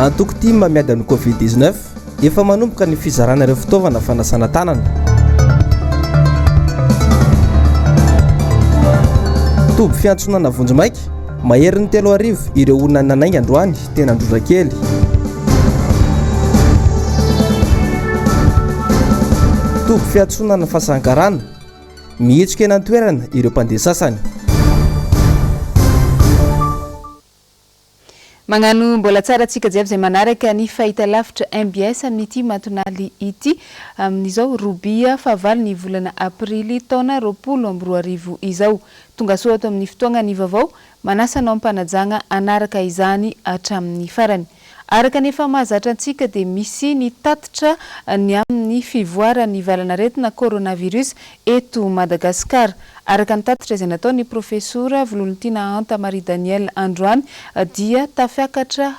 Antoko tim miady amin'ny Covid 19, efa manomboka ny fizarana ireo fitaovana fanasana tanana. Toby fiantsonana vonjimaika, maherin'ny 3000 ireo olona nanainga androany teny Androndrakely. Toby fiantsonana Fasangarana, mihitsoka eny an-toerana ireo mpandeha sasany. Magnano mbola tsara antsika jiaby izay manaraka ny fahitalavitra mbs amin'ity matonaly ity amin'izao robia fahavalo ny volana aprily taona 2020 izao. Tongasoa ato amin'ny fotoagnan'ny vaovao, manasa anao am-panajagna hanaraka izany hatramin'ny farany. Araka ny efa mahazatra antsika dia misy ny tatitra ny amin'ny fivoaran'ny valan'aretina coronavirus eto Madagasikara. Araka ny tatitra izay nataon'ny Profesora Vololontiana Hanta Marie Danielle androany dia tafiakatra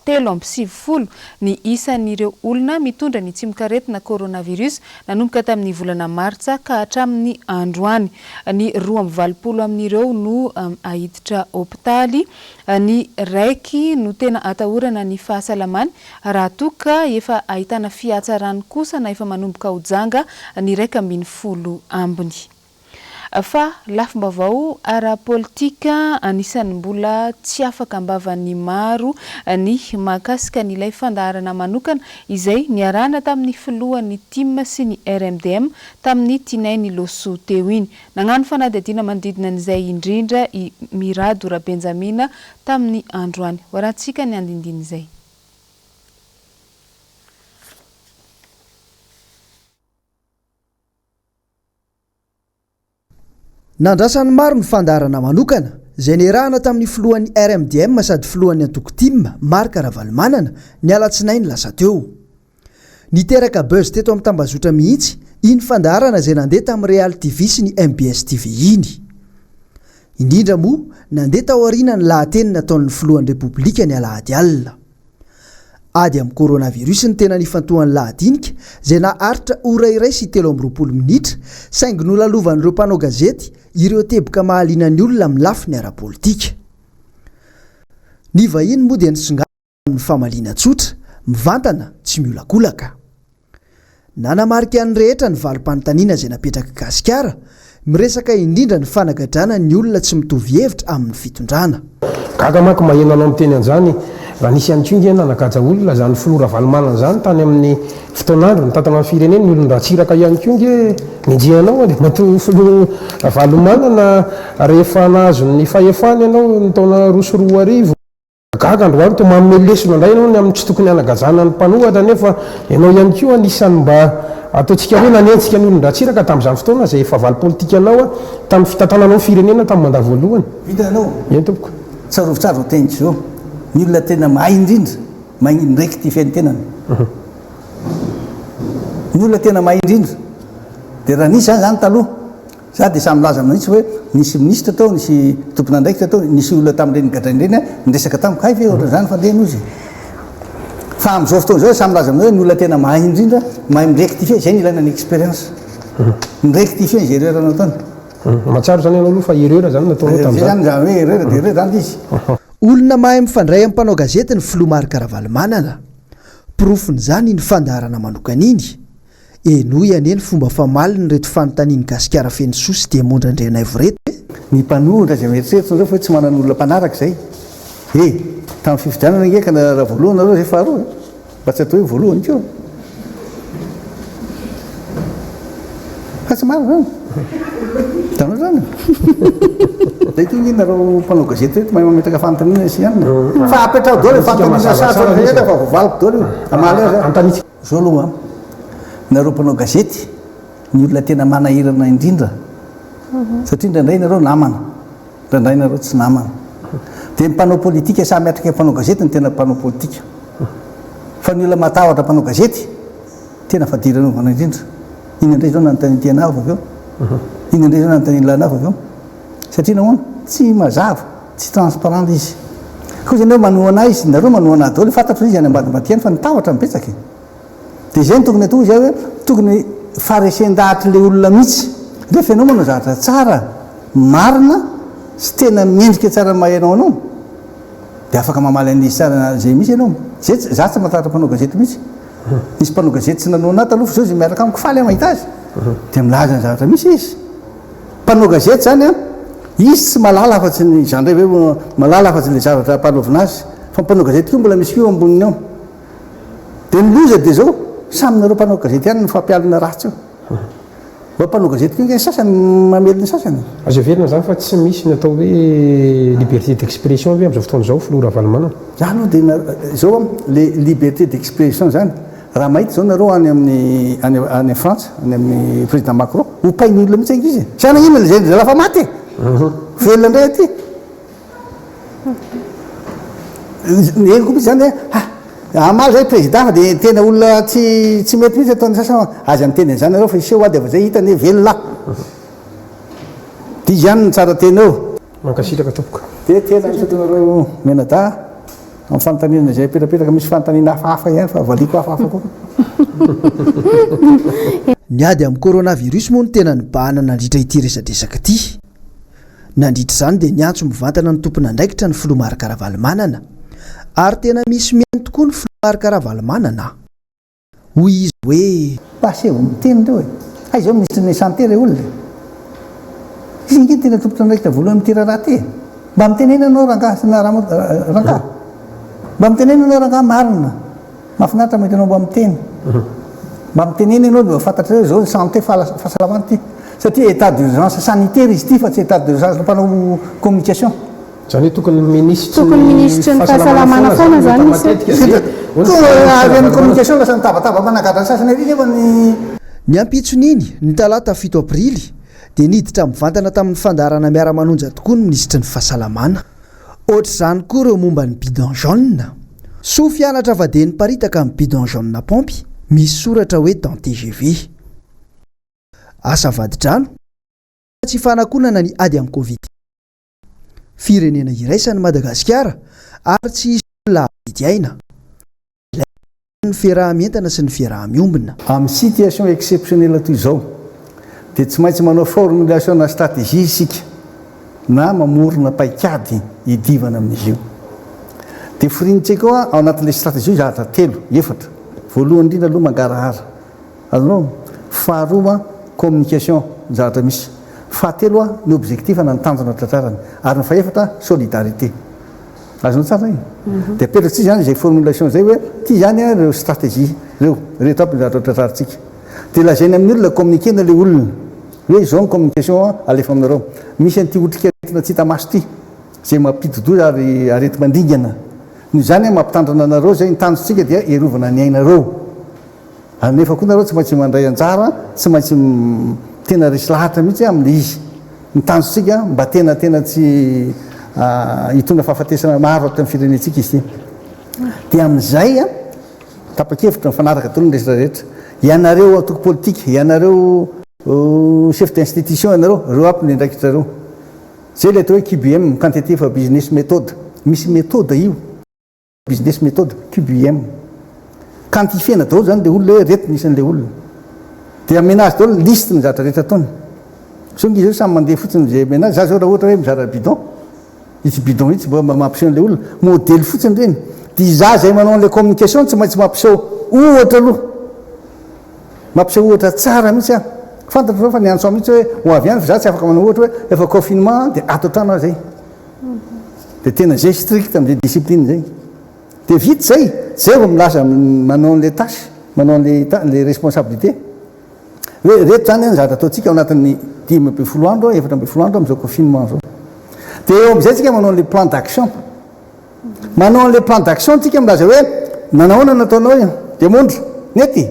93 ny isan'ireo olona mitondra ny tsimokaretina coronavirus nanomboka tamin'ny volana martsa ka hatramin'ny androany. Ny 82 amin'ireo no ahiditra hopitaly. Ny raiky no tena atahorana ny fahasalamany raha toa ka efa ahitana fihatsarany kosa na efa manomboka ho janga ny 11 ambiny. Fa lafim-baovao ara-politika anisan'ny mbola tsy afaka am-bavan'ny maro ny mahakasika an'ilay fandaharana manokana izay niarahana tamin'ny filohan'ny tim sy ny RMDM tamin'ny tinainy Loso teo iny. Nagnano fanadihadiana manodidina an'izay indrindra i Mirado Rabenjamina tamin'ny androany. Hoarahantsika ny andindin'izay. Nandrasan'ny maro ny fandaharana manokana, izay niarahana tamin'ny filohan'ny RMDM sady filohan'ny antoko tim, Marc Ravalomanana, ny alatsinainy lasa teo. Niteraka buzz teto amin'ny tambazotra mihitsy iny fandaharana izay nandeha tamin'ny Real TV sy ny mbs TV iny. Indrindra moa nandeha taoriana ny lahateny nataon'ny filohan'ny Repoblika ny alahady alina. Ady amin'ny coronavirus ny tena nifantohan'ny lahadinika izay naharitra ora iray sy 23 minitra saingy nolalovan'ireo mpanao gazety ireo teboka mahaliana ny olona amin'ny lafiny ara-politika. Ny vahiny moa dia nisongadina amin'ny famaliana tsotra, mivantana, tsy miolakolaka. Nanamarika ny rehetra ny valim-panontaniana izay napetrak'i Gasikara, miresaka indrindra ny fanagadrana ny olona tsy mitovy hevitra amin'ny fitondrana. Gaga manko maheno anao miteny an'izany, raha nisy ihany koa nge nanagaja olona izany filoha Ravalomanana izany tany amin'ny fotoan'andro nitantana ny firenena, ny olon-dRatsiraka ihany koa nge nenjehanao Andriamatoa filoha Ravalomanana rehefa nahazo ny fahefana ianao ny taona 2002. Gaga androany toa manome lesona indray ianao ny amin'ny tsy tokony hanagajana ny mpanohatra nefa ianao ihany koa anisan'ny mba ataontsika hoe nanenjika ny olon-dRatsiraka tamin'izany fotoana izay fahavalo politikanao tamin'ny fitantananao ny firenena tamin'ny mandat voalohany. Vita ianao? Eny tompoko. Tsarovy tsara izao teniko izao, ny olona tena mahay indrindra mahay mi-rectifier ny tenany. Ny olona tena mahay indrindra dia raha nisy izany taloha, Za dia samy milaza mihitsy hoe nisy minisitra tao, nisy tompon'andraikitra tao, nisy olona tamin'ireny gadraina ireny niresaka tamiko, hay ve ohatran'izany fandehany ozy. Fa amin'izao fotoana izao samy milaza aminao hoe ny olona tena mahay indrindra, mahay mi-rectifier, izay no ilaina ny expérience. Mi-rectifier izay erreur nataony. Mahatsiaro izany ianao aloha fa erreur izany nataonao tamin'izany. Izay izany hoe erreur dia erreur izany ilay izy. Olona mahay mifandray amin'ny mpanao gazety ny filoha Marc Ravalomanana. Porofon'izany iny fandaharana manokana iny. Henoy anie ny fomba famaliny ireto fanontanian'i Gasikara Fenosoa sy Diamondra Andrianaivo ireto e! Ny mpanohitra izay mieritreritra nareo fa hoe tsy manana olona mpanaraka izay e! Tamin'ny fifidianana ange ka raha voalohany nareo izay faharoa e! Mba tsy atao hoe voalohany koa. Fa tsy marina zany. Hitanao zany? Zay ty nge nareo mpanao gazety reto mahay mametraka fanontaniana sy anona. Fa apetraho daholo e fanontaniana sarotra rehetra fa voavaliko daholo io. Hamaly azy aho. Zao aloha an, nareo mpanao gazety ny olona tena manahirana indrindra satria indraindray nareo namana, indraindray nareo tsy namana. Dia ny mpanao politika samy miatrika mpanao gazety no tena mpanao politika. Fa ny olona matahotra mpanao gazety tena fadiranovana indrindra. Inona indray izao nanontanian'ity anah avy eo? Inona indray izao nanontanian'ilay anah avy eo? Satria nahoana? Tsy mazava, tsy transparent ilay izy. Koa izy ianareo manohana ahy izy, nareo manohana ahy daholo, fantatro ilay izy any ambadimbadika any fa ny tahotra no betsaka e. Dia izay no tokony atao hoy aho hoe tokony faharesen-dahatr'ilay olona mihitsy. Rehefa ianao manao zavatra tsara, marina sy tena mendrika tsara ny maha ianao anao. Dia afaka mamaly an'izy tsara izay misy ianao. Zay tsy, za tsy matahotra mpanao gazety mihitsy. Nisy mpanao gazety tsy nanohana ahy taloha fa zao izy miaraka amiko, faly aho mahita azy. Dia milaza ny zavatra misy izy. Mpanao gazety zany an, izy tsy mahalala afa-tsy ny, za ndray ve mahalala afa-tsy ilay zavatra ampanaovina azy. Fa mpanao gazety koa mbola misy koa eo amboniny ao. Dia ny loza dia zao, samy nareo mpanao gazety ihany no mifampialona ratsy eo. Mba mpanao gazety koa ange ny sasany mamely ny sasany. Azo heverina izany fa tsy misy ny atao hoe liberté d'expression ve amin'izao fotoana izao Filoha Ravalomanana? Za aloha dia izao an, le liberté d'expression izany, raha mahita izao nareo any amin'ny any any Frantsa, any amin'ny président Macron, hopain'ny olona mihitsy ange izy e! Tsy any inona le zalahy fa maty e! Velona indray aty. Ny henoko mihitsy zany hoe ha hamaly zay président fa dia tena olona tsy tsy mety mihitsy ataon'ny sasany aza miteny an'izany nareo fa hiseho ady avy zay hitany hoe velona aho. Dia izy ihany no tsara teny eo. Mankasitraka tompoko. Dia tena misaotra anareo mianadahy amin'ny fanontaniana izay apetrapetraka, misy fanontaniana hafahafa ihany fa valiako hafahafa koa. Ny ady amin'ny coronavirus moa no tena nibahana nandritra ity resadresaka ity. Nandritra izany dia niantso mivantana ny tompon'andraikitra ny filoha Marc Ravalomanana. Ary tena misy mihaino tokoa ny filoha Marc Ravalomanana. Hoy izy hoe. Mba aseho miteny ireo e! Hay izao minisitry ny santé ilay olona e! Izy ange no tena tompon'andraikitra voalohany amin'ity raharaha ity e! Mba mitenena ianao rangahy sy na rangahy! Mba mitenena ianao rangahy marina! Mahafinaritra mahita anao mba miteny. Mba mitenena ianao dia fantatrao hoe izao ny santé fahasalamana ity. Satria état d'urgence sanitaire izy ity fa tsy état d'urgence mpanao communication. Izany hoe tokony minisitry Tokony minisitry ny fahasalamana foana zany no hita matetika dia hoy ny Toa avy amin'ny communication lasa nitabataba managadra ny sasany ery nefa ny. Ny ampitson'iny, ny talata fito aprily, dia niditra mivantana tamin'ny fandaharana Miara-manonja tokoa ny minisitry ny fahasalamana. Ohatr'izany koa ireo momba ny bidon jaune. Soa fianatra fa dia niparitaka ny bidon jaune paompy misy soratra hoe dans tgv. Asa vadi-drano, tsy fanakonana ny ady amin'ny covid. Firenena iraisany Madagasikara ary tsy hisy olona hahavidy aina. Ilaina ny fiaraha-mientana sy ny fiaraha-miombona. Amin'ny situation exceptionnelle toy izao dia tsy maintsy manao formulation na stratégie isika na mamorona paikady hidivana amin'izy io. Dia forinintsika ao ao anatin'ilay stratégie io zavatra telo, efatra. Voalohany indrindra aloha mangarahara. Azonao? Faharoa communication ny zavatra misy. Fahatelo ny objectif na ny tanjona tratrarana. Ary ny fahefatra solidarité. Azonao tsara zay? Dia apetratsika zany izay formulation izay hoe ity zany an ireo stratégie ireo, ireto aby ny zavatra tratrarintsika. Dia lazaina amin'ny olona, communiquer-na ilay olona hoe izao ny communication alefa aminareo. Misy an'ity otrikaretina tsy hita maso ity izay mampidi-doza ary areti-mandringana. Noho izany an mampitandrina anareo izay, ny tanjontsika dia hiarovana ny ainareo. Ary nefa koa nareo tsy maintsy mandray anjara, tsy maintsy tena resy lahatra mihitsy amin'ilay izy. Ny tanjontsika mba tena tena tsy hitondra fahafatesana maro ato amin'ny firenentsika izy ity. Dia amin'izay tapa-kevitra mifanaraka daholo ny rehetra rehetra. Ianareo antoko politika, ianareo chef d'institution ianareo, ireo aby ny andraikitrareo. Izay ilay atao hoe QBM, Quantitative Business Method. Misy méthode io. Business method, QBM. Quantifier-na daholo zany le olona hoe reto ny isan'le olona. Dia amena azy daholo ny liste ny zavatra rehetra ataony. Sao nge zao samy mandeha fotsiny izay amena azy. Za zao raha ohatra hoe mizara bidon, itsy bidon itsy mba mampiseho an'le olona. Modely fotsiny ireny. Dia izaho izay manao an'le communication tsy maintsy mampiseho ohatra aloha. Mampiseho ohatra tsara mihitsy aho. Fantatro zao fa niantso ahy mihitsy hoe ho avy any fa za tsy afaka manao ohatra hoe efa confinement dia ato an-trano aho zay. Dia tena zay strict amin'izay discipline zay. Dia vita zay, zay vao milaza manao an'ilay tâche, manao an'ilay ilay responsabilité. Hoe reto zany ny zavatra ataontsika ao anatin'ny 15 andro, 14 andro amin'izao confinement zao. Dia eo amin'izay tsika manao an'ilay plan d'action. Manao an'ilay plan d'action tsika milaza hoe nanahoana nataonao io? Dia mondro, nety?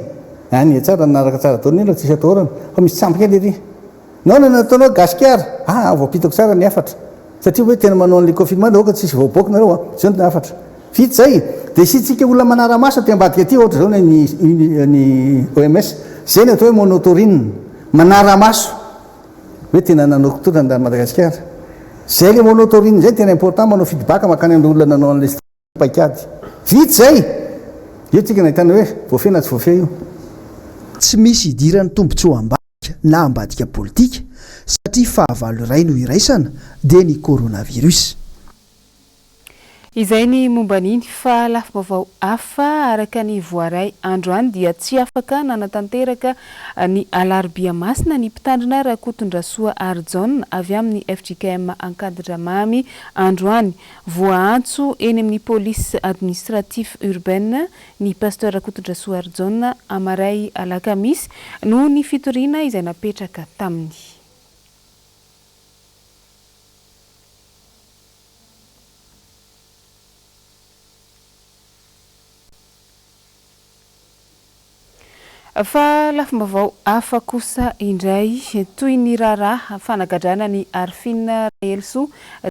Any tsara, nanaraka tsara daholo ny olona, tsisy atahorana. Fa misy tsy ampy kely ery. Nahoana no nataonao gasikara? Aa voampitako tsara ny hafatra. Satria hoe tena manao an'ilay confinement dia aoka tsisy voaboky nareo an. Zay no hafatra. Vita izay dia asiantsika olona manara-maso aty ambadika aty ohatra izao ny ny OMS. Izay no atao hoe monotorine. Manara-maso hoe tena nanao kitoza ny Madagasikara. Izay ilay monotorine izay tena important manao feedback mankany amin'ilay olona nanao an'ilay paikady. Vita izay! Eo tsika nahitana hoe voafehy na tsy voafehy io. Tsy misy idiran'ny tombontsoa ambadika na ambadika politika satria fahavalo iray no iraisana dia ny coronavirus. Izay ny momba an'iny fa lafim-baovao hafa araka ny voaray androany dia tsy afaka nanatanteraka ny alarobia masina ny mpitandrina Rakotondrasoa Harijaona avy amin'ny fjkm Ankadindramamy androany. Voaantso eny amin'ny Police Administratif Urbaine ny Pasteur Rakotondrasoa Harijaona hamaray alakamisy noho ny fitoriana izay napetraka taminy. Fa lafim-baovao hafa kosa indray, toy ny raharaha fanagadrana an'i Arifin Rahelisoa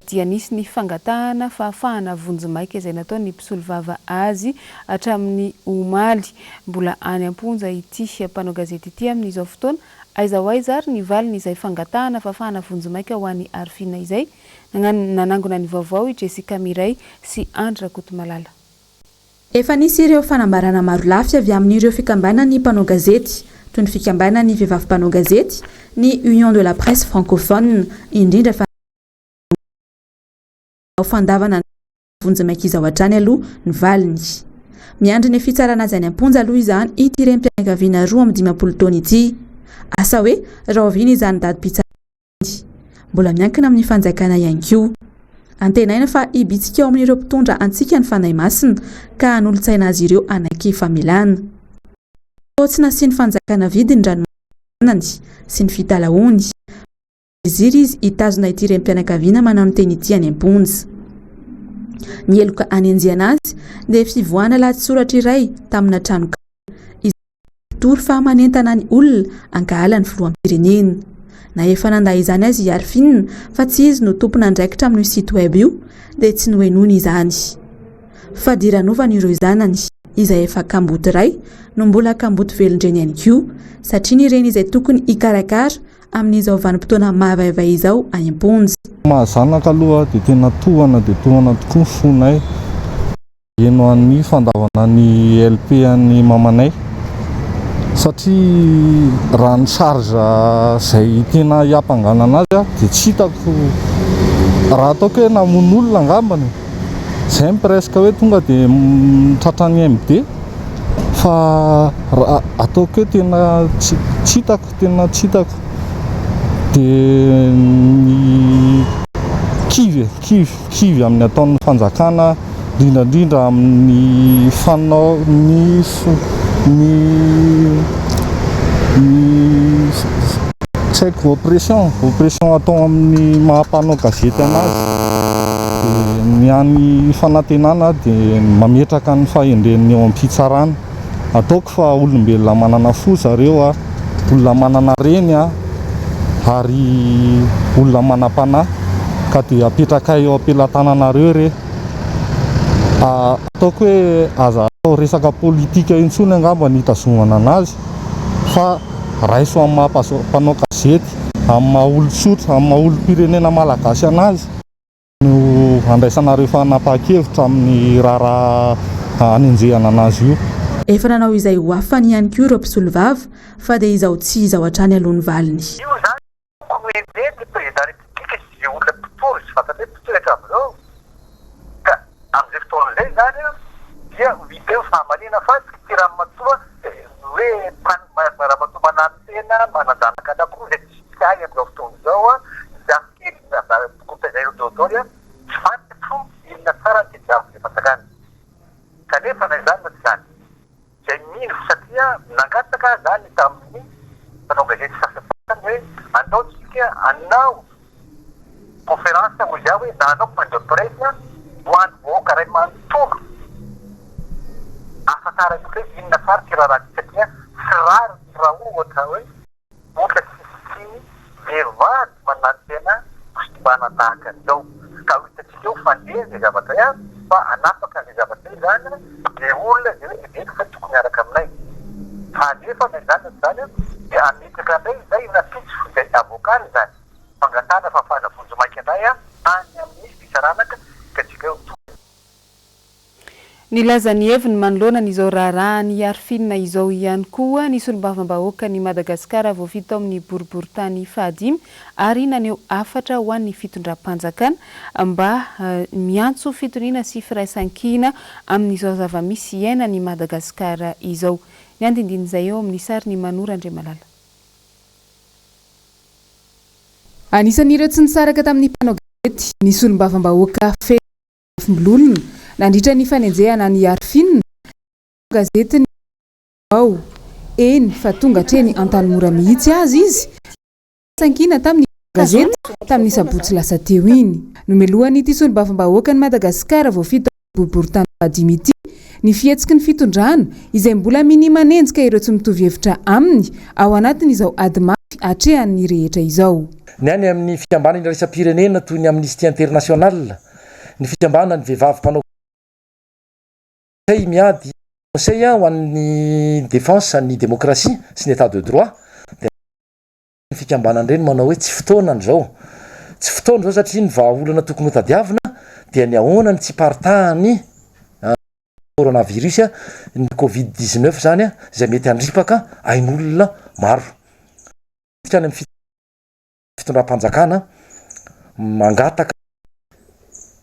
dia nisy ny fangatahana fahafahana vonjimaika izay nataon'ny mpisolovava azy hatramin'ny omaly. Mbola any am-ponja ity mpanao gazety ity amin'izao fotoana. Aiza ho aiza ary ny valin'izay fangatahana fahafahana vonjimaika ho an'i Arifin izay? Nanangona ny vaovao i Jessica Miray sy Andry Rakotomalala. Efa nisy ireo fanambarana marolafy avy amin'ireo fikambanan'ny mpanao gazety, toy ny fikambanan'ny vehivavy mpanao gazety, ny Union de la presse francophone, indrindra fa ny fandavana ny vonjimaika izao hatrany aloha ny valiny. Miandry ny fitsarana azy any am-ponja aloha izany ity renim-pianakaviana 52 taona ity. Asa hoe rahoviana izany datim-pitsarana izany. Mbola miankina amin'ny fanjakana ihany koa. Antenaina fa hibitsika ao amin'ireo mpitondra antsika ny Fanahy Masina ka hanolo-tsaina azy ireo hanaiky famelana. Toa tsy nasian'ny fanjakana vidiny raha ny zanany sy ny fitalahoany. Niziry izy hitazona ity renim-pianakaviana mananotena ity any am-ponja. Ny heloka anenjehana azy dia fivoahana lahatsoratra iray tamina tranonkala izay mitory fa manentana ny olona hankahala ny filoham-pirenena. Na efa nandà izany aza i Arifin fa tsy izy no tompon'andraikitra amin'io site web io dia tsy nohenoiny izany. Fadiranovana ireo zanany izay efa kamboty ray no mbola kamboty velon-dreny ihany koa satria ny reny izay tokony hikarakara amin'izao vanim-potoana mahavaivay izao any am-ponja. Maha zanaka aloha dia tena tohana dia tohana tokoa ny fonay. Heno an'ny fandavana ny LP an'i mamanay satria raha ny charge izay tena hiampanganana azy dia tsy hitako raha ataoko hoe namono olona angambany izay no presque hoe tonga dia tratran'ny MD fa raha ataoko hoe tena tsy hitako tena tsy hitako dia ny kivy e kivy Kivy amin'ny ataon'ny fanjakana, indrindra indrindra amin'ny fanao ny ny ny tsy haiko oppression, oppression atao amin'ny maha mpanao gazety anazy. Dia ny hany fanantenana dia ny mametraka ny fahendren'ny eo amin'ny fitsarana. Ataoko fa olombelona manana fo zareo a, olona manana reny a, ary olona manam-panahy ka dia apetrakay eo am-pelatananareo re. Ataoko hoe aza atao resaka politika intsony angamba ny hitazomana anazy fa raiso amin'ny maha mpanao gazety, amin'ny maha olon-tsotra, amin'ny maha olom-pirenena malagasy anazy. No handraisanareo fanapahan-kevitra amin'ny raharaha hanenjehana anazy io. Efa nanao izay ho afany ihany koa ireo mpisolovava fa dia izao tsy izao hatrany aloha ny valiny. Io izany tokony ho enjehin'ny président république sy izay olona mpitory sy fantatra hoe mpitory hatramin'izao ka amin'izay fotoana izay izany dia ho hita eo fahamariana fa tsy ity ramatoa hoe ramatoa mananotena manan-janaka anankiroa izay tsy hay amin'izao fotoana izao ny zafikely Tokony taizaina daholo tsy fantatro inona tsara ny tediavin'ilay fanjakana. Kanefa na izany na tsy izany, izay mino satria nangataka aho izany tamin'ny mpanao gazety sasantsasany hoe andao tsika hanao conférence hoy aho hoe na hanao point de presse ho an'ny vahoaka iray manontolo ahafantarany hoe inona tsara ity raharaha ity satria tsy rariny raha ohatra hoe Ohatra tsisy tsiny vehivavy manantena fisimbana tahaka an'izao. Ka ho hitantsika eo fandeha izay zavatra izay an, fa hanapaka an'izay zavatra izay izany ilay olona izay hoe heveriko fa tokony hiaraka aminay. Fa anefa na izany na tsy izany an, dia hametraka indray izay rahampitso izay avocat-ny izany fangatahana fahafahana vonjimaika indray an, any amin'ny fitsarana ka hitantsika eo. Nilaza ny heviny manoloana an'izao raharahan'i Arfin izao ihany koa ny solombavambahoakan'i Madagasikara voafidy tao amin'ny boriborintany fahadimy ary naneho hafatra ho an'ny fitondram-panjakana mba miantso fitoniana sy firaisankina amin'izao zava-misy iainan'i Madagasikara izao. Ny andindinin'izay eo amin'ny sarin'i Mano Randriamalala. Anisan'ireo tsy nisaraka tamin'ny mpanao gazety ny solombavambahoaka Feno Razafimboloina nandritra ny fanenjehana an'i Arfin, mpanao gazety ny Vaovao. Eny fa tonga hatreny Antanimora mihitsy aza izy sankina tamin'ny mpanao gazety tamin'ny sabotsy lasa teo iny. Nomelohan'ity solombavambahoakan'i Madagasikara voafidy tao amin'ny boriborintany fahadimy ity ny fihetsiky ny fitondrana izay mbola minia manenjika ireo tsy mitovy hevitra aminy ao anatin'izao ady mafy atrehan'ny rehetra izao. Ny any amin'ny fikambanana iraisam-pirenena toy ny Amnesty International, ny fikambanan'ny vehivavy mpanao Conseil miady Conseil ho an'ny défense ny démocratie sy ny état de droit dia ny fikambanana ireny manao hoe tsy fotoanany izao. Tsy fotoana izao satria ny vahaolana tokony hotadiavina dia ny ahoana ny tsy hiparitahan'ny coronavirus, ny covid 19 izany izay mety handripaka ain'olona maro. Miditra any amin'ny fitondram-panjakana mangataka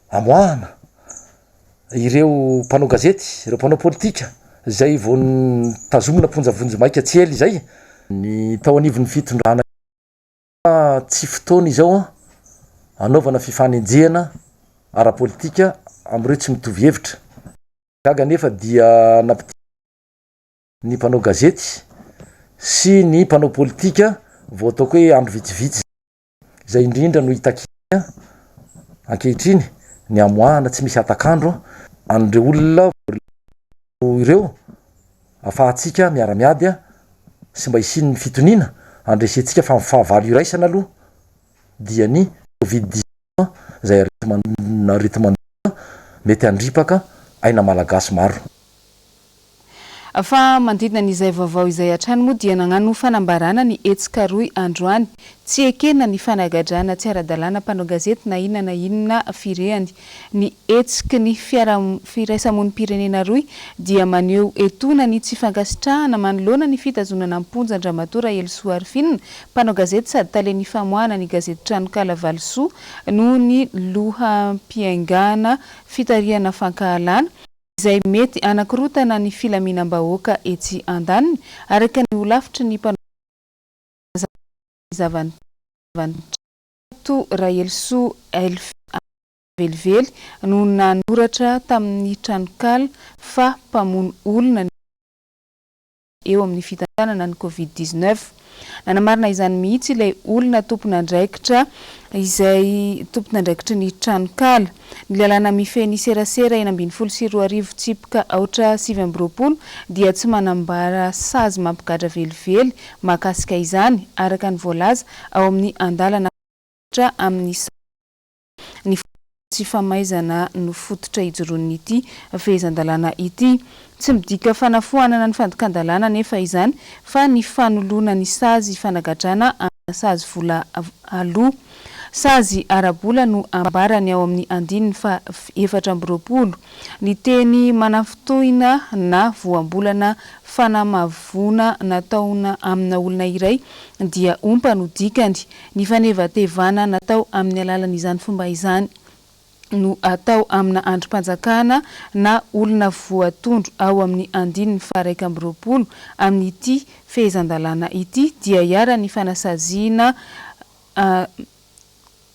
amoahana ireo mpanao gazety, ireo mpanao politika izay vao notazomina am-ponja vonjimaika tsy ela izay. Ny tao anivon'ny fitondrana tsy fotoana izao hanaovana fifanenjehana ara-politika amin'ireo tsy mitovy hevitra. Gaga anefa dia nampiditra ny mpanao gazety sy ny mpanao politika vao ataoko hoe andro vitsivitsy izay indrindra no itakiana ankehitriny ny hamoahana tsy misy hatak'andro an'ireo olona ireo afahantsika miara-miady sy mba hisian'ny fitoniana handresentsika fa ny fahavalo iraisana aloha dia ny covid 19 izay areti-mandoza mety handripaka aina malagasy maro. Fa manodidina an'izay vaovao izay hatrany moa dia nagnano fanambarana ny hetsika rohy androany. Tsy ekena ny fanagadrana tsy ara-dalàna mpanao gazety na inona na inona firehany. Ny hetsiky ny firaisamonim-pirenena rohy dia maneho etoana ny tsy fankasitrahana manoloana ny fitazonana am-ponja an-dRamatoa Rahelisoa Arifina, mpanao gazety sady talen'ny famoahana ny gazety tranonkala Valosoa noho ny loham-piaingàna fitarihana fankahalana, izay mety hanakorotana ny filaminam-bahoaka etsy andaniny, araka ny holafitry ny mpanao zava-nitranga. Rahelisoa Elf velively no nanoratra tamin'ny tranonkala fa mpamono olona ny. eo amin'ny fitantanana ny Covid 19. Nanamarina izany mihitsy ilay olona tompon'andraikitra izay tompon'andraikitry ny tranonkala. Ny lalàna mifehy ny serasera 2016 tsipika aotra 29 dia tsy manambara sazy mampigadra velively mahakasika izany araka ny voalaza ao amin'ny andalana amin'ny Ny tsy famaizana no fototra ijoroan'ity fehezan-dalàna ity. Tsy midika fanafoanana ny fandikan-dalàna anefa izany fa ny fanoloana ny sazy fanagadrana amina sazy vola aloa. Sazy ara-bola no ambarany ao amin'ny andininy faha 24. Ny teny manafintohina na voambolana fanamavoana nataona amina olona iray dia ompa no dikany. Ny fanevatevana natao amin'ny alalan'izany fomba izany no atao amina andrim-panjakana na olona voatondro ao amin'ny andininy faha-21 amin'ity fehezan-dalàna ity dia iharan'ny fanasaziana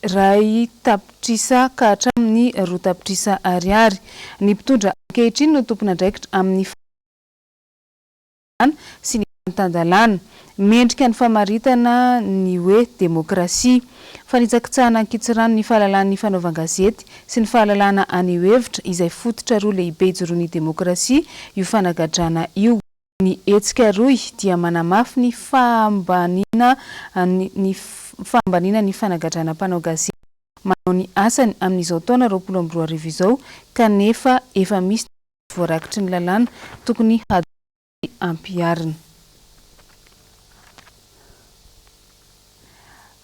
1 tapitrisa ka hatramin'ny 2 tapitrisa ariary. Ny mpitondra ankehitriny no tompon'andraikitra amin'ny sy ny tan-dalàna. Mendrika ny famaritana ny hoe demokrasia. Fanitsakitsahana ankitsirano ny fahalalan'ny fanaovan-gazety sy ny fahalalahana haneho hevitra izay fototra roa lehibe ijoroan'ny demokrasia io fanagadrana io. Ny hetsika rohy dia manamafy ny fahambaniana ny fahambaniana ny fanagadrana mpanao gazety manao ny asany amin'izao taona 2020 izao kanefa efa misy voarakitry ny lalàna tokony ampiharina.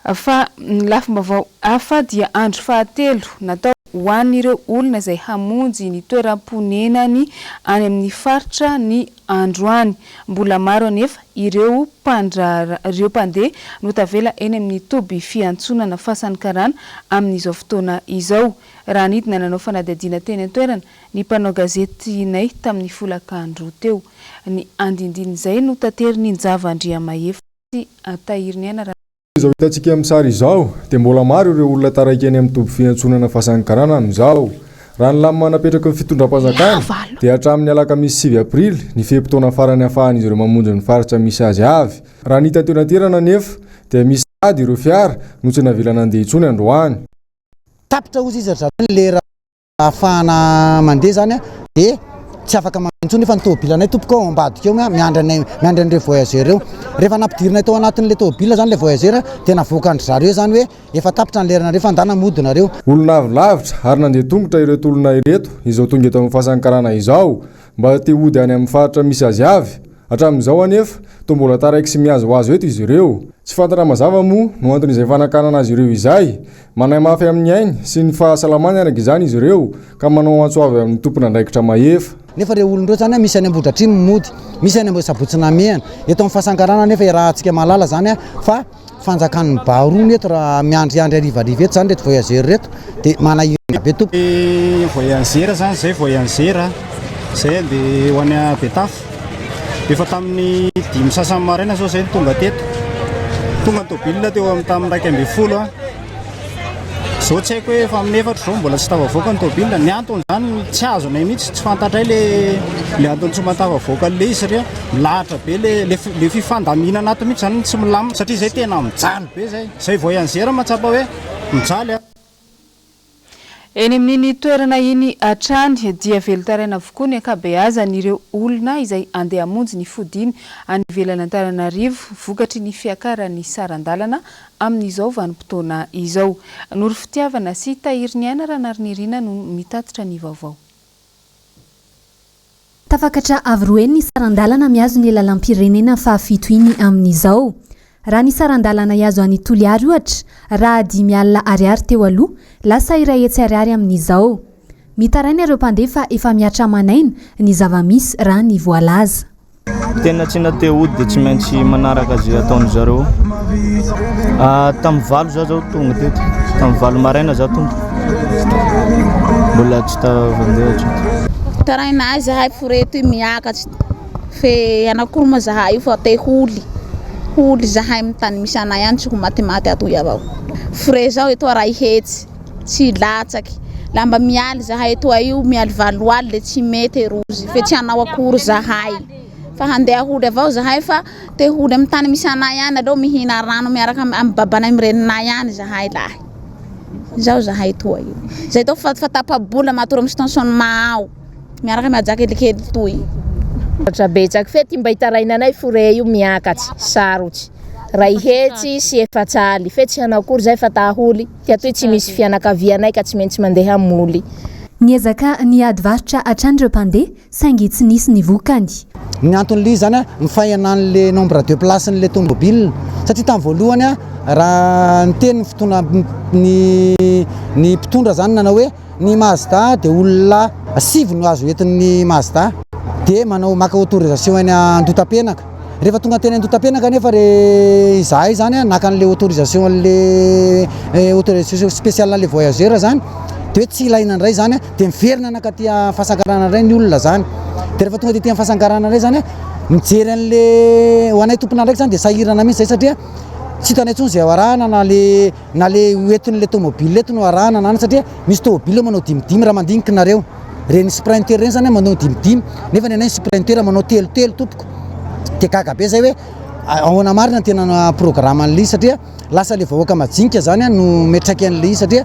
Fa ny lafim-baovao hafa dia andro fahatelo natao. Ho an'ireo olona izay hamonjy ny toeram-ponenany any amin'ny faritra ny androany. Mbola maro anefa ireo mpandraharaha, ireo mpandeha no tavela eny amin'ny toby fiantsonana Fasan'ny Karana amin'izao fotoana izao. Raha nidina nanao fanadihadiana teny an-toerana ny mpanao gazetinay tamin'ny folakandro teo. Ny andindinin'izay no taterin'i Njava Andriamahefa sy Tahiriniaina Ra. Izao hitantsika amin'ny sary izao dia mbola maro ireo olona taraiky eny amin'ny toby fiantsonana Fasan'ny Karana amin'izao. Raha ny lamina napetraky ny fitondram-panjakana dia hatramin'ny alakamisy 9 aprily ny fe-potoana farany ahafahan'izy ireo mamonjy ny faritra misy azy avy. Raha ny hita teo an-toerana anefa dia misy sahady ireo fiara no tsy navela nandeha intsony androany. Tapitra hozy izy ry zareo ny lera ahafahana mandeha zany dia tsy afaka mandeha intsony nefa ny tomobilanay tompoko ao ambadika ao miandry anay miandry an'ireo voyageurs ireo. Rehefa nampidirinay tao anatin'ilay tomobile zany ilay voyageur dia navoakan-dry zareo zany hoe efa tapitra ny leranareo fa ndana mody nareo. Olona avy lavitra ary nandeha tongotra ireto olona ireto izao tonga eto amin'ny fasan'ny karana izao mba te hody any amin'ny faritra misy azy avy. Hatramin'izao anefa, toa mbola taraiky sy mihazohazo eto izy ireo. Tsy fantatra mazava moa no anton'izay fanakanana azy ireo izay. Manahy mafy amin'ny ainy sy ny fahasalamany araka izany izy ireo ka manao antso avo amin'ny tompon'andraikitra mahefa. Nefa ireo olona ireo izany misy any Ambohidratrimo mody, misy any Sabotsy Namehana. Eto amin'ny Fasankarana anefa iarahantsika mahalala izany fa Fanjakan'ny baroa ny eto raha miandriandry harivariva eto zany reto voyageur reto dia manahirana be tompoko. Ny voyageur zany zay voyageur zay andeha ho any Betafo. Efa tamin'ny dimy sasany maraina zao zay no tonga teto. Tonga ny tôbila teo amin'ny tamin'ny 11. Zao tsy haiko hoe efa amin'ny efatra zao mbola tsy tafavoaka ny tôbila. Ny antony zany tsy azonay mihitsy, tsy fantatray le le antony tsy mahatafavoaka an'le izy satria milahatra be le le le fifandaminana ato mihitsy zany tsy milamina satria zay tena mijaly be zay. Zay voyageur mahatsapa hoe mijaly a. Eny amin'iny toerana iny hatrany dia velon-taraina avokoa ny ankabeazan'ireo olona izay handeha hamonjy ny fodiany any ivelan'Antananarivo vokatry ny fiakaran'ny saran-dalana amin'izao vanim-potoana izao. Noro Fitiavana sy Tahiriniaina Ranarinirina no mitatitra ny vaovao. Tafakatra avo roa heny ny saran-dalana mihazo ny lalam-pirenena fahafito iny amin'izao. Raha ny saran-dalana hihazo an'i Toliary ohatra, raha 50 ariary teo aloha, lasa 100 ariary amin'izao. Mitaraina ireo mpandeha fa efa mihatra aman'aina ny zava-misy raha ny voalaza. Tena tsy na te hody dia tsy maintsy manaraka izay ataon-dry zareo. Tamin'ny valo za zao tonga teto, tamin'ny valo maraina za tonga. Mbola tsy tafandeha hatreto. Taraina zahay forêt toy miakatry fe anakory moa zahay io fa te holy, holy zahay amin'ny tany misy anay any tsy ho matimaty atoy avao. Frais zao etoa ray hetsy. Tsy latsaky. La mba mialy zahay etoa io, mialy valo aly le tsy mety rozy fe tsy hanao akory zahay fa handeha hody avao zahay fa te hody amy tany misy anay any aleo mihina rano miaraka amy babanay amy reninay any zahay lahy. Zao zahay etoa io. Zay tao fa fa tapa-bola matory amy stationnement ao miaraka amy ajà kelikely toy. Misaotra betsaky fe ty mba itarainanay forêt io miakatsy, sarotsy, ray hetsy sy efatsaly fe tsy hanao akory zay fa taholy. Ty atoy tsy misy fianakavianay ka tsy maintsy mandeha moly. Niezaka niady varotra hatrany ireo mpandeha saingy tsy nisy ny vokany. Ny anton'ilay izy zany ny fahenan'le nombre de place n'le tomobile satria tamin'ny voalohany raha niteny ny fotoana ny ny mpitondra zany nanao hoe ny Mazda dia olona sivy no azo entin'ny Mazda dia manao maka autorisation eny Andohatapenaka. Rehefa tonga teny Andohatapenaka anefa re izahay zany naka an'le autorisation an'le autorisation spéciale an'le voyageur zany de hoe tsy ilaina indray zany de miverina nankaty Fasankarana indray ny olona zany. De rehefa tonga tety Fasankarana indray zany mijery an'le ho anay tompon'andraikitra zany de sahirana mihitsy zay satria tsy hitanay intsony zay ho arahana na le na le hoentin'le tomobile eto no arahana na satria misy tomobile manao dimidimy raha mandinika nareo. Reny sprinter reny zany manao dimidimy nefa ny anay sprinter manao telotelo tompoko. Dia gaga be zay hoe ahoana marina ny tena programme an'ilay izy satria lasa le vahoaka majinika zany no miatraika an'ilay izy satria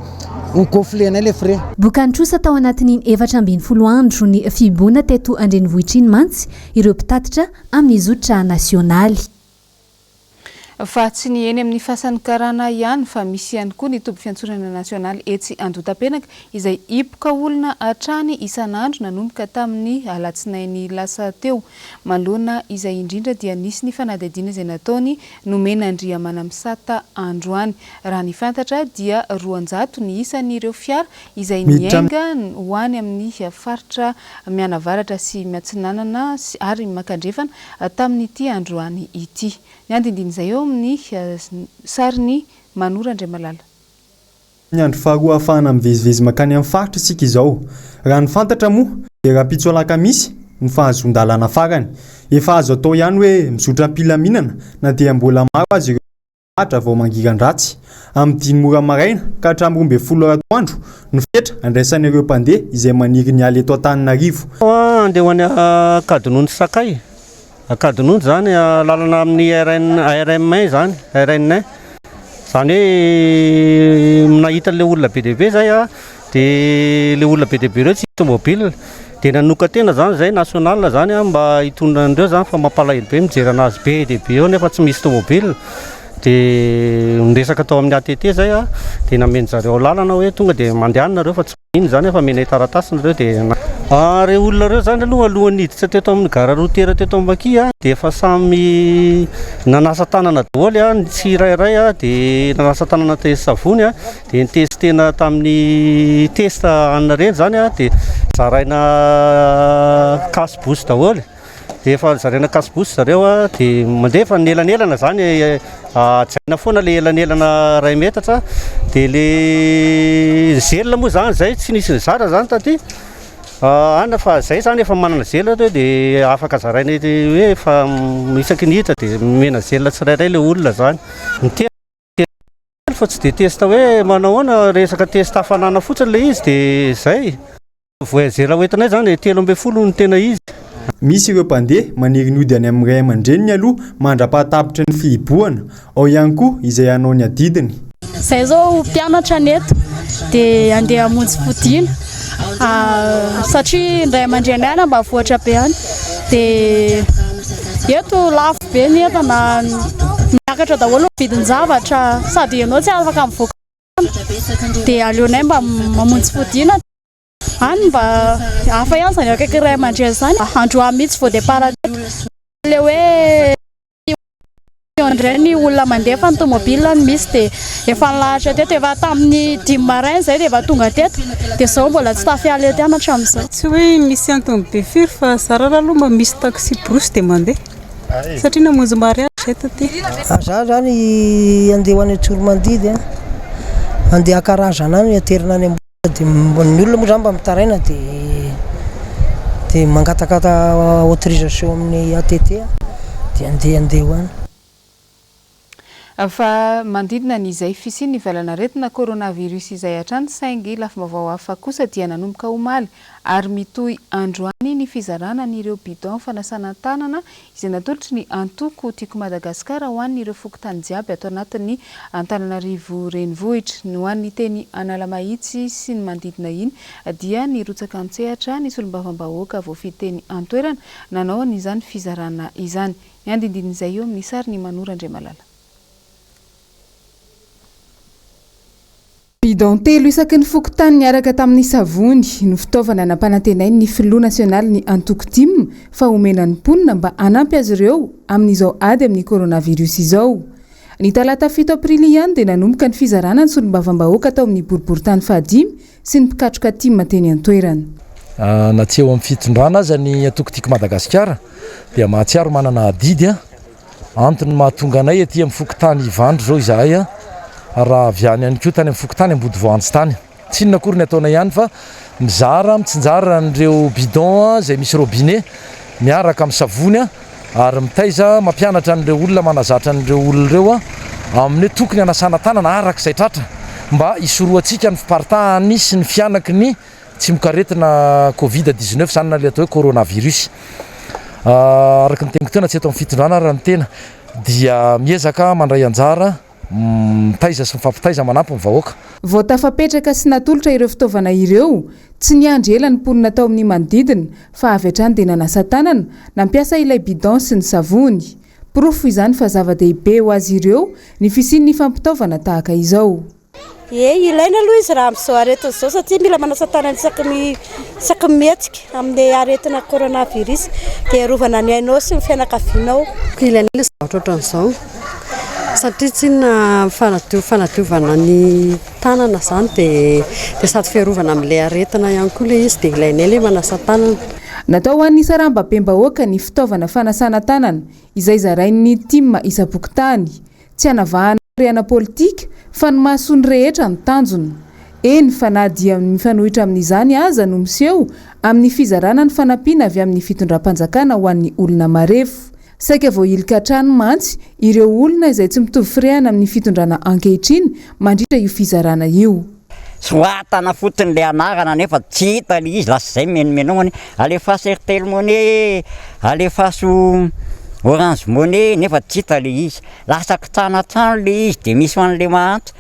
ho gonfler-nay le frais. Bokan-trosa tao anatin'iny 14 andro ny fihibohana teto an-drenivohitra iny mantsy ireo mpitatitra amin'ny zotra nasionaly. Fa tsy ny eny amin'ny fasan'ny karana ihany fa misy ihany koa ny toby fiantsonana nasionaly etsy Andohatapenaka izay hipoka olona hatrany isan'andro nanomboka tamin'ny alatsinainy lasa teo. Manoloana izay indrindra dia nisy ny fanadihadiana izay nataony nomen'Andriamanamisata androany. Raha ny fantatra dia 200 ny isan'ireo fiara izay Miditra niainga ho any amin'ny faritra mianavaratra sy miatsinanana ary miankandrefana tamin'ity androany ity. Ny andinindin'izay eo amin'ny sarin'i Mano Randriamalala. Ny andro faharoa ahafahana mivezivezy mankany amin'ny faritra isika izao. Raha ny fantatra moa dia rahampitso alakamisy no fahazoan-dalàna farany. Efa azo atao ihany hoe mizotra am-pilaminana na dia mbola maro aza ireo Lahatra vao mangiran-dratsy. Amin'ny dimy ora maraina ka hatramin'ny 12 ora atoandro no fetra andraisana ireo mpandeha izay maniry ny hiala eto Antananarivo. Andeha ho any Ankadinondry Sakay. Ankadinondry izany lalana amin'ny RN RM un izany, RN un. Izany hoe nahita an'ilay olona be dia be izay aho, dia ilay olona be dia be ireo tsy tomobile. Dia nanokan-tena izany izay national izany mba hitondra an'ireo izany fa mampalahelo be mijery an'azy be dia be eo nefa tsy misy tomobile. Dia niresaka tao amin'ny ATT izay aho, dia namen'zareo lalana hoe tonga dia mandehana nareo fa tsy maninona izany fa omenay taratasy nareo dia Ireo olona ireo izany aloha alohan'ny hiditra teto amin'ny gara routière teto Ambakia dia efa samy nanasa tanana daholo ny tsirairay dia nanasa tanana teny savony. Dia nitestena tamin'ny test anona ireny izany dia zaraina cache bouche daholo. Dia efa zaraina cache bouche zareo dia mandeha fa ny elanelana izany hajaina foana ilay elanelana iray metatra. Dia ilay gel moa izany izay tsy nisy nizara izany taty any fa izay izany efa manana gel ato dia afaka zaraina hoe efa isaky ny hiditra dia omena gel tsirairay ilay olona izany. Fa tsy dia test hoe manao ahoana, resaka test hafanana fotsiny ilay izy dia izay. Voyageur hoentinay izany 13 no tena izy. Misy ireo mpandeha maniry ny hody any amin'ny ray aman-dreniny aloha mandra-pahatapitry ny fihibohana. Ao ihany koa izay hanao ny adidiny. Izay izao mpianatra ny eto dia andeha hamonjy fodiana satria ny ray aman-drenay any ambanivohitra be any dia eto lafo be ny entana, miakatra daholo ny vidin-javatra sady ianao tsy afaka mivoaka dia aleonay mba mamonjy fodiana any mba hafa ihany izany akaiky ray aman-dreny izany, androany mihitsy vao départ teto, ilay hoe indray ny olona mandeha fa ny tomobile no misy dia efa nilahatra teto, efa tamin'ny dimy maraina izay dia efa tonga teto dia izao mbola tsy tafiala eto ihany hatramin'izao. Tsy hoe misy antony be firy fa zara raha aloha mba misy taxi brousse dia mandeha satria namonjy mariage izay taty. Za zany andeha ho any Antsoromandidy a, andeha haka razana any aterina any ambony dia ny olona moa zany mba mitaraina dia dia mangataka autorisation amin'ny ATT dia andeha andeha ho any. Fa manodidina ny izay fisian'ny valan'aretina coronavirus izay hatrany saingy lafim-baovao hafa kosa dia nanomboka omaly ary mitohy androany ny fizarana an'ireo bidon fanasana tanana izay natolotry ny antoko Tiako Madagasikara ho an'ireo fokontany jiaby ato anatin'ny Antananarivo Renivohitra. Ny ho an'ny teny Analamahitsy sy ny manodidina iny dia nirotsaka an-tsehatra ny solombavambahoaka voafidy teny an-toerana nanao an'izany fizarana izany. Ny andindin'izay eo amin'ny sarin'i Mano Randriamalala. Bidon telo isaky ny fokontany niaraka tamin'ny savony no fitaovana nampanantenain'ny filoha nasionalin'ny antoko tim fa homena ny mponina mba hanampy azy ireo amin'izao ady amin'ny coronavirus izao. Ny talata fito aprily ihany dia nanomboka ny fizarana ny solombavambahoaka tao amin'ny boriborintany fahadimy sy ny mpikatroka tim teny an-toerana. Na tsy eo amin'ny fitondrana aza ny antoko Tiako Madagasikara dia mahatsiaro manana adidy Antony mahatonga anay aty amin'ny fokontany Ivandry izao izahay raha avy any ihany koa tany amin'ny fokontany Ambodivoanjo tany. Tsy inona akory ny ataonay ihany fa mizara, mitsinjara an'ireo bidon izay misy robinet miaraka amin'ny savony ary mitaiza mampianatra an'ireo olona manazatra an'ireo olona ireo amin'ny hoe tokony hanasana tanana araka izay tratra mba hisorohantsika ny fiparitahan'ny sy ny fihanaky ny Tsimokaretina covid 19 izany na ilay atao hoe coronavirus. Araka ny teniko teo na tsy eto amin'ny fitondrana ary ny tena dia miezaka mandray anjara mitaiza sy mifampitaiza manampy ny vahoaka. Vao tafapetraka sy natolotra ireo fitaovana ireo, tsy niandry ela ny mponina tao amin'ny manodidina fa avy hatrany dia nanasa tanana, nampiasa ilay bidon sy ny savony. Porofo izany fa zava-dehibe ho azy ireo ny fisian'ny fampitaovana tahaka izao. Ie, ilaina aloha izy raha amin'izao aretina izao satria mila manasa tanana isaky ny isaky ny mihetsika amin'ilay aretina coronavirus dia hiarovana ny ainao sy ny fianakavianao. Ilaina ilay zavatra ohatran'izao satria tsinona fanadio fanadiovana ny tanana izany dia dia sady fiarovana amin'ilay aretina ihany koa ilay izy dia ilainay ilay manasa tanana. Natao ho an'ny sarambabem-bahoaka ny fitaovana fanasana tanana izay zarain'ny tim isam-pokontany. Tsy hanavahana firehana politika fa ny mahasoa ny rehetra no tanjona. Eny fa na dia ny mifanohitra amin'izany aza no miseho amin'ny fizarana ny fanampiana avy amin'ny fitondram-panjakana ho an'ny olona marefo. Saika voahilika hatrany mantsy ireo olona izay tsy mitovy firehana amin'ny fitondrana ankehitriny mandritra io fizarana io. Soratana fotsiny le anarana nefa tsy hita le izy lasa zay menomenomany alefaso airtel money alefaso orange money nefa tsy hita le izy lasa kitranatrano le izy de misy ho an'le mahantra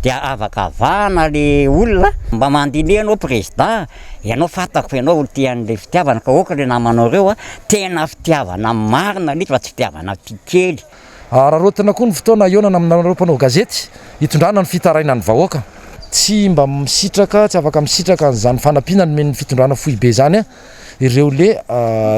de avakavahana le olona mba mandineha anao président ianao fantako fa ianao olo tia an'le fitiavana ka aoka le namanao reo a tena fitiavana marina le izy fa tsy fitiavana tia kely Araraotina koa ny fotoana hihaonana aminareo mpanao gazety hitondrana ny fitarainan'ny vahoaka. Tsy mba misitraka, tsy afaka misitraka an'izany fanampiana nomen'ny fitondrana foibe izany ireo le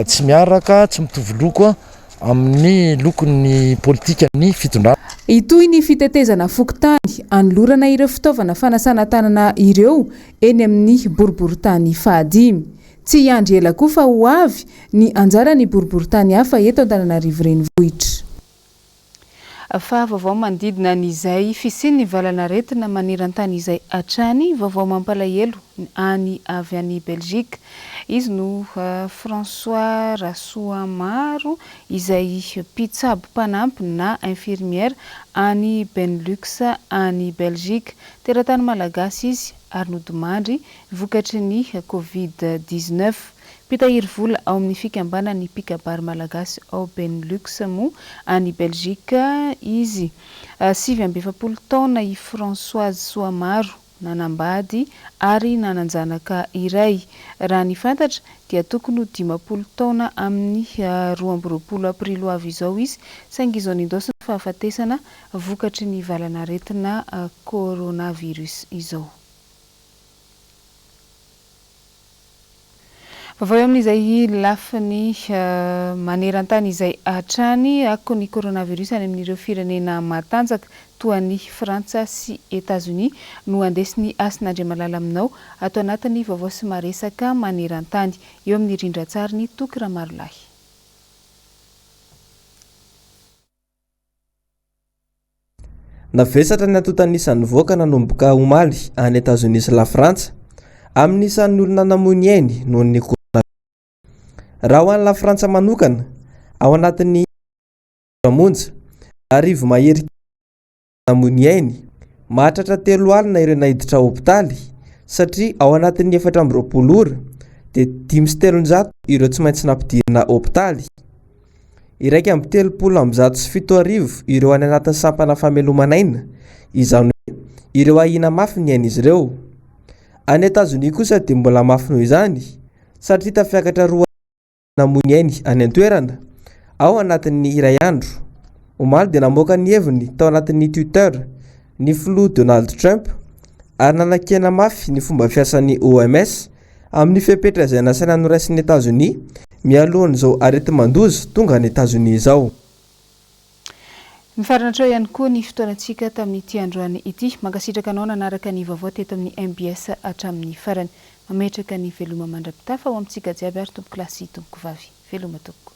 tsy miaraka, tsy mitovy loko amin'ny lokon'ny politikan'ny fitondrana. Hitohy ny fitetezana fokontany hanolorana ireo fitaovana fanasana tanana ireo eny amin'ny boriborintany fahadimy. Tsy hiandry ela koa fa ho avy ny anjaran'ny boriborintany hafa eto Antananarivo Renivohitra. Fa vaovao manodidina an'izay fisian'ny valan'aretina maneran-tany izay hatrany, vaovao mampalahelo any avy any Belgique. Izy no François Rasoamaro izay mpitsabo mpanampy na infirmière any Benelux any Belgique. Teratany malagasy izy ary nodimandry vokatry ny Covid 19. Mpitahiry vola ao amin'ny fikambanan'ny mpikabary malagasy ao Benelux moa any Belgique izy. 49 taona i Françoise Soamaro, nanambady ary nanan-janaka iray. Raha ny fantatra dia tokony ho 50 taona amin'ny 22 aprily ho avy izao izy saingy izao nindaosin'ny fahafatesana vokatry ny valan'aretina coronavirus izao. Vaovao eo amin'izay lafiny maneran-tany izay hatrany, akon'ny coronavirus any amin'ireo firenena matanjaka toa an'i Frantsa sy Etazonia no andesin'i Hasina Andriamalala aminao ato anatin'ny vaovao sy maresaka maneran-tany. Eo amin'ny rindran-tsarin'i Toky Ramarolahy. Navesatra ny antontan'isa nivoaka nanomboka omaly any Etazonia sy Lafrantsa amin'ny isan'ny olona namoy ny ainy noho ny coronavirus. Raha ho an'i Lafrantsa manokana, ao anatin'ny ora monja, 1000 mahery namoy ny ainy. Mahatratra 30 ireo naiditra hopitaly satria ao anatin'ny 24 ora dia 305 ireo tsy maintsy nampidirina hopitaly. 1731 ireo any anatin'ny sampana fameloman'aina, izany hoe ireo ahiana mafy ny ain'izy ireo. Any Etazonia kosa dia mbola mafy noho izany, satria tafiakatra 2000 namoy ny ainy any an-toerana, ao anatin'ny iray andro. Omaly dia namoaka ny heviny tao anatin'ny Twitter ny filoha Donald Trump ary nanakiana mafy ny fomba fiasan'ny OMS amin'ny fepetra izay nasaina noraisin'i Etazonia mialohan'izao areti-mandoza tonga any Etazonia izao. Mifarana hatreo ihany koa ny fotoanantsika tamin'ity androany ity. Mankasitraka anao nanaraka ny vaovao teto amin'ny mbs hatramin'ny farany. Mametraka ny veloma mandra-pitafa ho amintsika jiaby ary tompokolahy sy tompokovavy. Veloma tompoko.